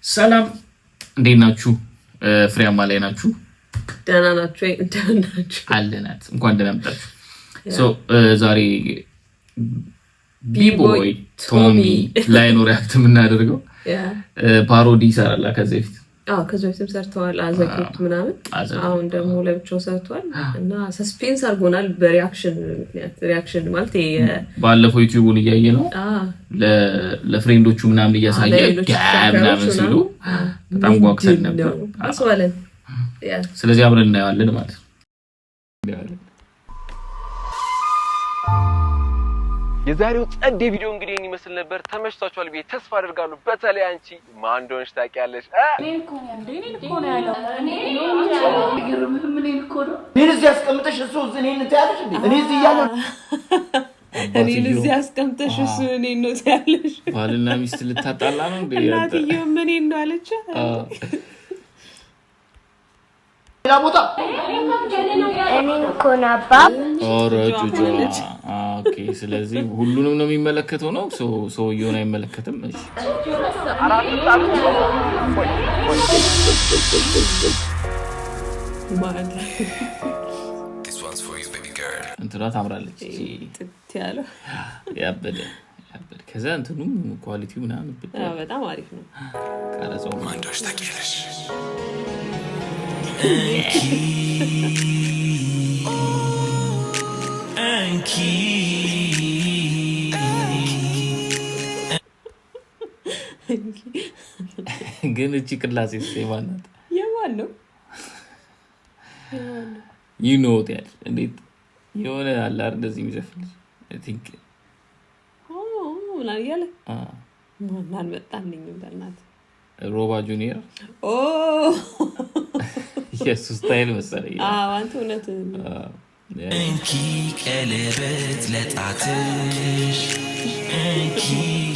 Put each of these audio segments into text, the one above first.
ሰላም፣ እንዴት ናችሁ? ፍሬያማ ላይ ናችሁ? ደህና ናችሁ ወይ? እንደምን ናችሁ? አለናት። እንኳን ደህና መጣችሁ። So ዛሬ ቢቦይ ቶሚ ላይ ነው react የምናደርገው። Parody ይሰራላ ከዚህ በፊት። አዎ፣ ከዚህ በፊትም ሰርተዋል። As a group ምናምን፣ አሁን ደግሞ ለብቻው ሰርተዋል እና suspense አድርጎናል በ reaction ምክንያት። Reaction ማለት ይሄ ባለፈው ዩቲዩቡን እያየ ነው ለ friend ኦቹ ምናምን እያሳየ ለሌሎች ምናምን ሲሉ በጣም ጓጉተን ነበር። አስባለን። ስለዚህ አብረን እናየዋለን ማለት ነው። የዛሬው ጸዴ ቪዲዮ እንግዲህ ይህን ይመስል ነበር። ተመችቷችኋል ብዬ ተስፋ አደርጋለሁ። በተለይ አንቺ ማን እንደሆንሽ ታውቂያለሽ። እኔን እዚህ አስቀምጠሽ እሱ እኔን ትያለሽ እንዴ? እኔ እዚህ እያለሁ እኔን እዚህ አስቀምጠሽ እሱ እኔን ነው ትያለሽ። ባልና ሚስት ልታጣላ ነው እንዴ? እናትየውም እኔን ነው አለች። ሌላ ቦታ እኔን እኮ ነው አባ። ኧረ ጩጫ። Okay። ስለዚህ ሁሉንም ነው የሚመለከተው ነው፣ ሰውየውን አይመለከትም። እሺ። ማለት እንትኗ ታምራለች። ጥት ያለው ያበደ ያበደ። ከዛ እንትኑም quality ው ምናምን አዎ፣ በጣም አሪፍ ነው። ቀረጸው ግን እቺ ቅላሴ የማን ናት? የማን ነው? You know ያል እንዴት የሆነ አለ አይደል እንደዚህ የሚዘፍን I think ምናምን እያለ ማን አልመጣልኝም። በእናትህ። ሮባ ጁኒየር። ኦ። የእሱ style መሰለኝ። አዎ፣ አንተ እውነት። እንኪ ቀለበት ለጣትሽ፣ እንኪ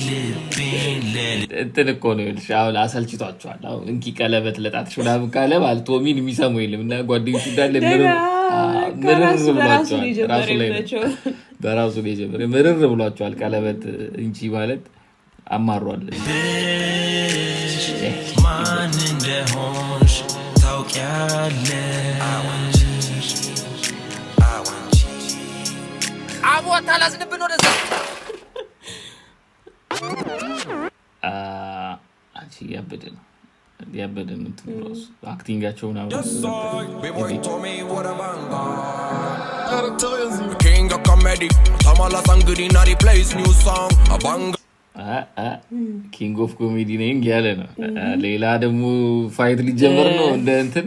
ልቤን ለል እንትን እኮ ነው ይኸውልሽ፣ አሁን አሰልችቷቸዋል። አሁን እንኪ ቀለበት ለጣትሽ ምናምን ካለ ማለት ቶሚን የሚሰማው የለም እና ጓደኞቹ እንዳለ ምርር ምርር ብሏቸዋል። ራሱ ላይ ነው፣ በራሱ ነው የጀመረው። ምርር ብሏቸዋል። ቀለበት እንቺ ማለት አማሯል። ማን እንደሆንሽ ታውቂያለሽ። አቦ አታላዝንብን ወደዛ። አንቺ ያበደ ነው ያበደ ነው። እንትኑ ራሱ acting ኣቸው ምናምን King of comedy, Tamala Sangudi, now he plays new song, a bang. King of comedy ነኝ ያለ ነው። ሌላ ደግሞ fight ሊጀመር ነው እንደ እንትን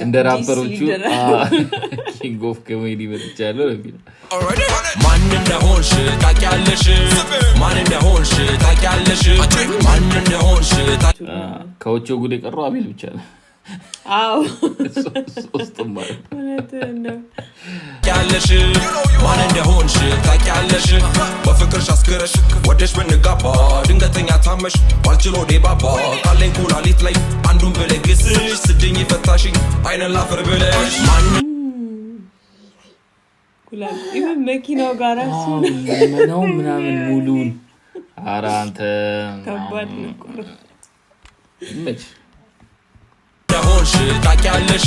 እንደ ራፐሮቹ king of comedy መጥቻለሁ ነው የሚለው። Already? ማን እንደሆንሽ ታውቂያለሽ፣ ማን እንደሆንሽ ታውቂያለሽ፣ ማን እንደሆንሽ ከውጭ ጉድ የቀረው አቤል ብቻ ነው። አዎ። ሶስቱም ማለት ነው። እውነትህን ነው። ታውቂያለሽ፣ ማን እንደሆንሽ ታውቂያለሽ። በፍቅርሽ አስክረሽ ወደሽ ብንጋባ ድንገተኛ ታመሽ ባልችሎ ዴባባ ካለኝ ኩላሊት ላይ አንዱን ብለግስሽ ስድኝ ፈታሽኝ አይነን ላፈር ብለሽ ማን ኩላሊት even መኪናው ጋር ራሱ ነው ምናምን ሙሉን። ኧረ አንተ ከባድ ነው እኮ። ይመች። እንደሆንሽ ታውቂያለሽ፣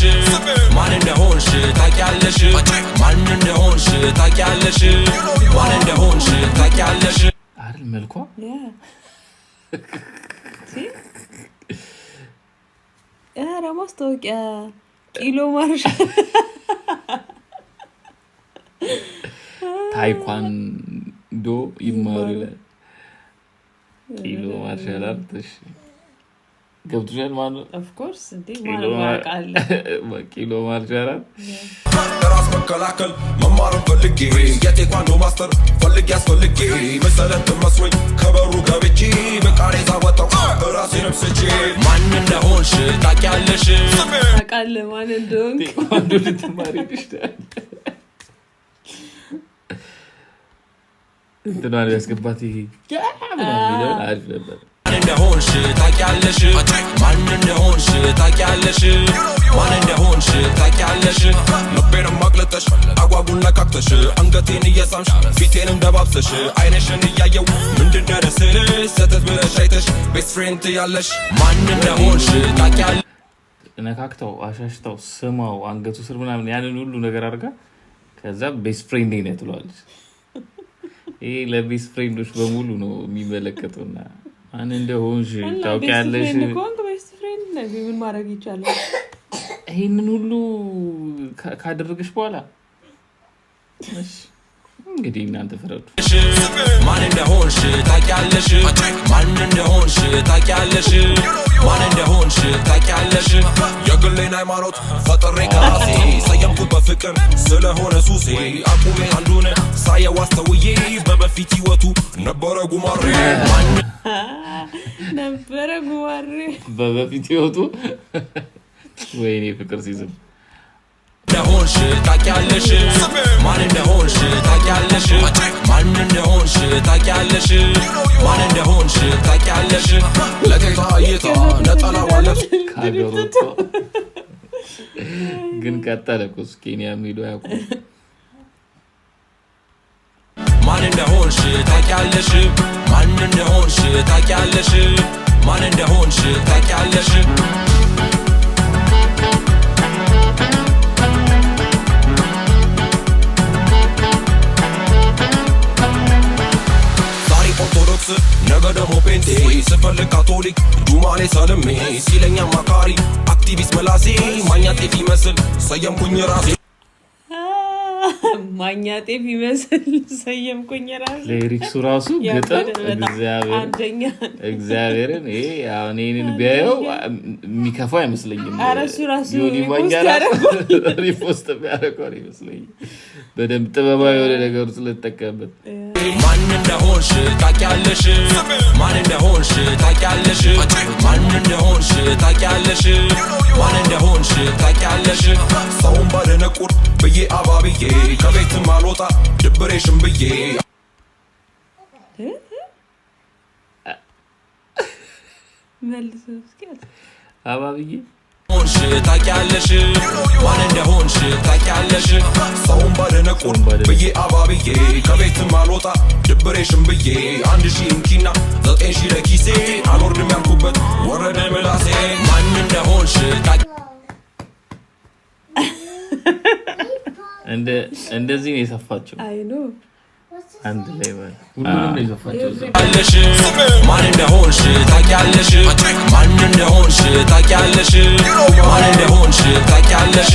ማን እንደሆንሽ ታውቂያለሽ፣ ማን እንደሆንሽ ታውቂያለሽ፣ ማን እንደሆንሽ ታውቂያለሽ። አይደል መልኳ። Yeah. See? ኧረ ማስታወቂያ ኪሎ ማርሻ። ታይኳንዶ ይማሩ ይላል። ኪሎ martial art። እሺ ገብቶሻል ማለት ነው። Of course እንዴ፣ ማን ማያውቃል? ኪሎ martial art። ራስ መከላከል መማርን ፈልጌ የቴኳንዶ master ፈልጌ አስፈልጌ መሰረት መስሎኝ ከበሩ ገብቼ በቃሬዛ ወጣው ራሴንም ስቼ ማን እንደሆንሽ ታውቂያለሽ። ታውቃለህ ማን እንደሆንክ። ቴኳንዶ ልትማሪ ይችላል። እንትኗን ያስገባት ይሄ ምናምን የሚለውን አሪፍ ነበር። ማን እንደሆንሽ ታውቂያለሽ፣ ማን እንደሆንሽ ታውቂያለሽ፣ ማን እንደሆንሽ ታውቂያለሽ። ልቤንም አቅልጠሽ አጓጉል ነካክተሽ፣ አንገቴን እየሳምሽ ፊቴንም ደባብሰሽ፣ አይንሽን እያየው ምንድን ነው ስልሽ ሰተት ብለሽ አይተሽ best friend ያለሽ፣ ማን እንደሆንሽ ታውቂያለሽ። ነካክተው፣ አሻሽተው፣ ስማው፣ አንገቱ ስር ምናምን ያንን ሁሉ ነገር አድርጋ ከዛ best friend ነህ ትለዋለች። ይሄ ለ best friend ኦች በሙሉ ነው የሚመለከተውና ማን እንደሆንሽ እና ታውቂያለሽ። best friend ከሆንክ best friend ነህ። ምን ማድረግ ይቻላል? ይህንን ሁሉ ካደረገሽ በኋላ፣ እሺ፣ እንግዲህ እናንተ ፍረዱ። ማን እንደሆንሽ ታውቂያለሽ፣ ማን እንደሆንሽ ታውቂያለሽ፣ ማን እንደሆንሽ ታውቂያለሽ። የግሌን ሃይማኖት ፈጥሬ ከራሴ ሰየምኩት፣ በፍቅር ስለሆነ ሱሴ። አቁሜ አንዱን ሳየው አስተውዬ፣ በበፊት ህይወቱ ነበረ ጉማሬ። ማን ነበረ ጉማሬ። በበፊት ህይወቱ፣ ወይኔ ፍቅር ሲዝም። እንደሆንሽ ታውቂያለሽ፣ ማን እንደሆንሽ ታውቂያለሽ፣ ማን እንደሆንሽ ታውቂያለሽ፣ ማን እንደሆንሽ ታውቂያለሽ። ለቴታ እይታ ነጠላዋ ለብስ ከሀገር ወጥቶ ግን ቀጠለ እኮ፣ እሱ ኬንያም ሄዶ አያውቁም። ማን እንደሆንሽ ታውቂያለሽ፣ ማን እንደሆንሽ ታውቂያለሽ፣ ማን እንደሆንሽ ታውቂያለሽ። ዛሬ ኦርቶዶክስ፣ ነገ ደግሞ ጴንጤ፣ ስፈልግ ካቶሊክ፣ ዱማሌ ሰልሜ ሲለኝ አማካሪ አክቲቪስት መላሴ፣ ማኛ ጤፍ ይመስል ሰየምኩኝ ራሴ። ማኛ ጤፍ ይመስል ሰየምኩኝ ራሴ። Lyrics ኡ ራሱ ግጥም ያበደ በጣም። እግዚአብሔር አንደኛ። እግዚአብሔርን ይሄ አሁን ይሄንን ቢያየው የሚከፋው አይመስለኝም። ኧረ እሱ ራሱ ዮኒ ማኛ repost ራሱ repost የሚያደርገው አይመስለኝም። በደንብ ጥበባዊ የሆነ ነገሩ ስለተጠቀምበት። ማን እንደሆንሽ ታውቂያለሽ፣ ማን እንደሆንሽ ታውቂያለሽ፣ ማን እንደሆንሽ ታውቂያለሽ፣ ማን እንደሆንሽ ታውቂያለሽ። ሰውን ባደነቁር ብዬ አባብዬ ከቤትም አልወጣ ድብሬሽን ብዬ። መልሶ እስኪ አባብዬ። ሆንሽ ታውቂያለሽ፣ ማን እንደሆንሽ ታውቂያለሽ። ሰውን ባደነቁር ብዬ አባብዬ ከቤትም አልወጣ ድብሬሽን ብዬ፣ 1,000 እንኪና 9,000 ለኪሴ፣ አልወርድም ያልኩበት ወረደ ምላሴ። ማን እንደሆንሽ እንደዚህ ነው የሰፋቸው። አይ no። አንድ ላይ ማለት ሁሉንም ነው የሰፋቸው እዛ። ታውቂያለሽ፣ ማን እንደሆንሽ ታውቂያለሽ፣ ማን እንደሆንሽ ታውቂያለሽ፣ ማን እንደሆንሽ ታውቂያለሽ።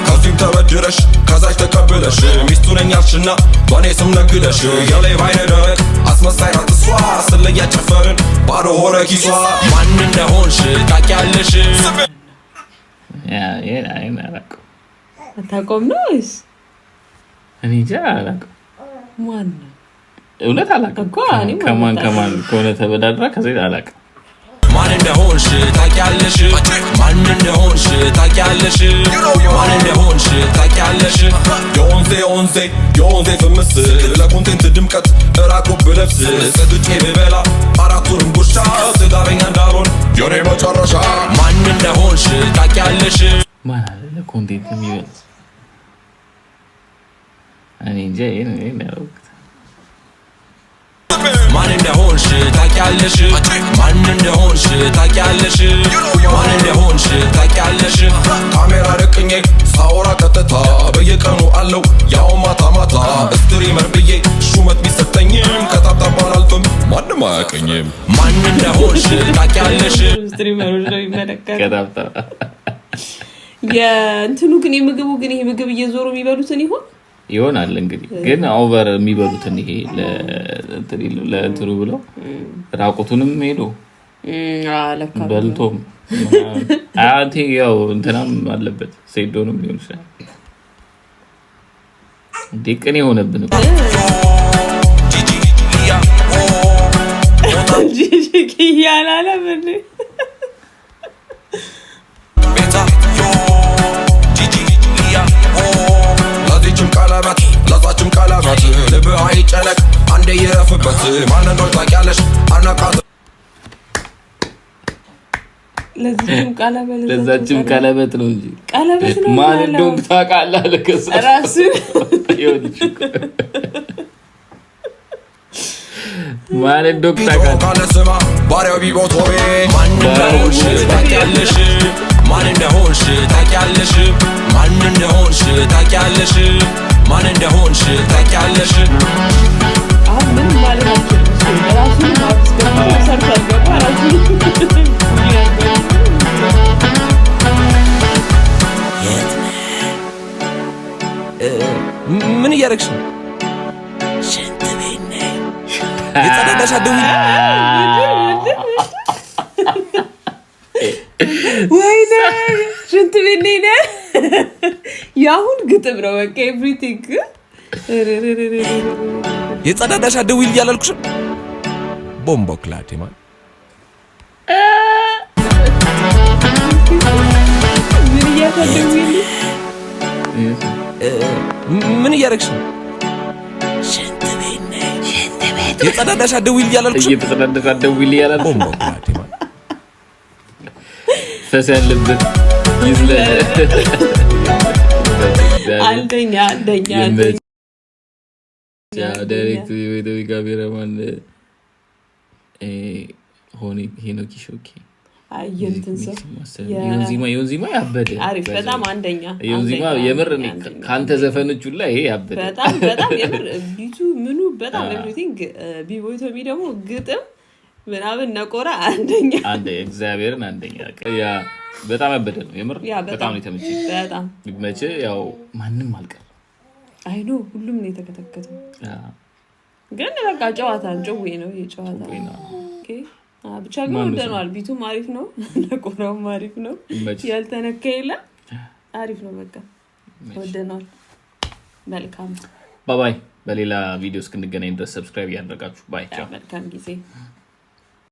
ከዚህም ተበድረሽ ከዛች ተቀብለሽ ሚስቱ ነኝ አልሽና በእኔ ስም ነግደሽ፣ የሌባ አይነ ደረቅ አስመሳይ ናት እሷ፣ ስለያ ጨፈርን ባዶ ሆነ ኪሷ። ማን እንደሆንሽ ታውቂያለሽ። Yeah፣ ይሄን አላውቅም። አታውቀውም ነው ወይስ? እኔ እንጃ፣ አላውቅም። ማን ነው? እውነት አላውቅም። እኮ እኔም ከማን አላውቅም። ከማን ከሆነ ተበዳድራ ከዚህ አላውቅም። ማን እንደሆንሽ ታውቂያለሽ፣ ማን እንደሆንሽ ታውቂያለሽ፣ ማን እንደሆንሽ ታውቂያለሽ። የወንዜ የወንዜ የወንዜ ፍምስ፣ ለ content ድምቀት እራቁ ብለብስ፣ ሰግጬ ብበላ አራቱንም ጉርሻ፣ ስጋበኛ እንዳልሆን የኔ መጨረሻ። ማን እንደሆንሽ ታውቂያለሽ። ማን አለ ለ content የሚበልጥ? እኔ እንጃ፣ ይሄን ያላወቅሁት። ማን እንደሆንሽ ታውቂያለሽ፣ ማን እንደሆንሽ ታውቂያለሽ፣ ማን እንደሆንሽ ታውቂያለሽ። ካሜራ ደቅኜ ሳወራ ቀጥታ፣ በየቀኑ አለው ያው ማታ ማታ፣ streamer ብዬ ሹመት ቢሰጠኝም ከ tap tap አላልፍም፣ ማንም አያውቀኝም። ማን እንደሆንሽ ታውቂያለሽ። Streamer ኦች ነው የሚመለከተው። ከ tap tap። የእንትኑ ግን የምግቡ ግን ይሄ ምግብ እየዞሩ የሚበሉትን ይሆን? ይሆናል እንግዲህ፣ ግን over የሚበሉትን ይሄ ለእንትኑ ብለው ራቁቱንም ሄዶ ለካ በልቶም አንቲ ያው እንትናም አለበት፣ ሴዶንም ሊሆን ይችላል። እንዴ ቅኔ የሆነብን እኮ። ጂጂ ሊያ ጂጂ ኪያ አላለም እንዴ? ቤታ ዮ ጂጂ ሊያ ለዚችም ቀለበት ለዛችም ቀለበት፣ ልብህ አይጨነቅ አንዴ ይረፍበት። ማን እንደሆነ ታውቂያለሽ አነቃት። ለዚችም ቀለበት። ለዛችም ቀለበት ነው እንጂ። ቀለበት ነው ማን ያለው። እንደሆንክ ታውቃለህ አለ። ከዛ ራሱ። ይኸውልሽ እኮ። ማን እንደሆንክ ታውቃለህ። ካለ ስማ ባሪያው ቢቦቶቤ ማን እንደሆንሽ ታውቂያለሽ፣ ማን እንደሆንሽ ታውቂያለሽ፣ ማን እንደሆንሽ ታውቂያለሽ፣ ማን እንደሆንሽ ታውቂያለሽ። አሁን ምንም ማለት አልችልም። እሱ ራሱን አስገብቶ ሰርቷል። ገባ ራሱን። የት ምን እያደረግሽ ነው? ሽንት ቤት ነኝ። የጸዳዳሽ አትደውይ። ወይኔ ሽንት ቤት ነኝ ነህ። የአሁን ግጥም ነው በቃ everything። የጸዳዳሽ አትደውይ እያላልኩሽም። Bomboclaat man. ምን እያታደውይልኝ? ምን እያደረግሽ ነው? ሽንት ቤት ነኝ። ሽንት ቤት። የጸዳዳሽ አትደውይ እያላልኩሽም። እየተጸዳዳሽ አትደውይልኝ እያላልኩሽ። Bomboclaat man. ፈስ ያለበት ይዝለል። አንደኛ፣ አንደኛ፣ አንደኛ። Direct ካሜራማን ሄኖክ ሾኬ። አይ የእንትን ሰው ዮንዚማ ያበደ። አሪፍ፣ በጣም አንደኛ። ዮንዚማ። አንደኛ፣ የምር እኔ አንደኛ። ከአንተ ዘፈኖች ሁላ ይሄ ያበደ። በጣም በጣም የምር beat ኡ ምኑ በጣም everything። ቢቦይ ቶሚ ደግሞ ግጥም ምናምን ነቆራ አንደኛ። አንደ እግዚአብሔርን አንደኛ። Yeah በጣም ያበደ ነው የምር። Yeah። በጣም ነው የተመቸኝ። በጣም። መቼ ያው ማንም አልቀር። I know፣ ሁሉም ነው የተከተከተው። ግን በቃ ጨዋታ ጭዌ ነው ይሄ ጨዋታ። ጭዌ ነው። Okay። ብቻ ግን ማነው ስሙ? ወደነዋል። Beat ኡም አሪፍ ነው፣ ነቆራውም አሪፍ ነው። ይመችህ። ያልተነካ የለም። አሪፍ ነው። በቃ ወደነዋል። መልካም Bye bye። በሌላ ቪዲዮ እስክንገናኝ ድረስ subscribe እያደረጋችሁ bye፣ ቻው። መልካም ጊዜ።